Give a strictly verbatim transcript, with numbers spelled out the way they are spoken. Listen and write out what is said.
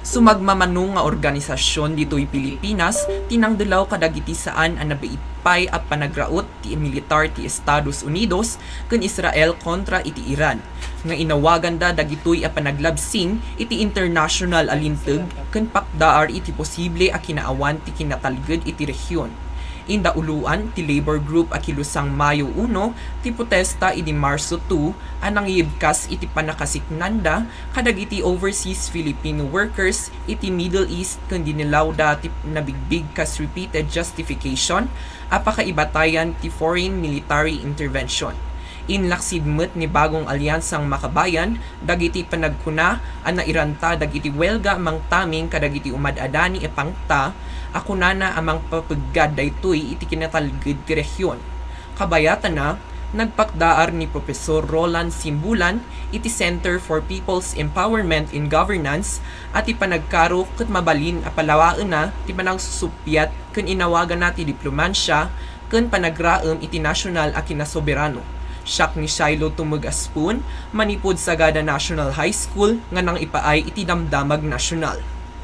Sumagmamano nga organisasyon ditoy Pilipinas ti nangdelaw kadagiti saan a nabiit pay a panagraut ti militar ti Estados Unidos ken Israel kontra iti Iran, nga inawaganda dagitoy a panaglabsing iti internasyonal a linteg ken pakdaar iti posible a kinaawan ti kinatalged iti rehiyon. Indauluan ti labor group a kilusang Mayo uno ti protesta idi Marso two a nangiyibkas iti pannakasiknanda kadagiti overseas Filipino workers iti Middle East ken dinelawda ti nabigbig kas repeated justification a pakaibatayan ti foreign military intervention. Inlaksid met ni Bagong Alyansang Makabayan dagiti panagkuna a nairanta dagiti welga mangtaming kadagiti umad-adani a pangta a kunana a mangpapeggad daytoy iti kinatalged ti rehiyon. Kabayatana, nagpakdaar ni Professor Roland Simbulan iti Center for People's Empowerment in Governance a ti panagkaro ket mabalin a palawaenna ti panangsusuppiat ken inawagana ti diplomasia ken panagraem iti nasyonal a kinasoberano. Siak ni Shiloh Tumug Aspun, manipud Sagada National High School nga nangipaay iti damdamag nasyonal.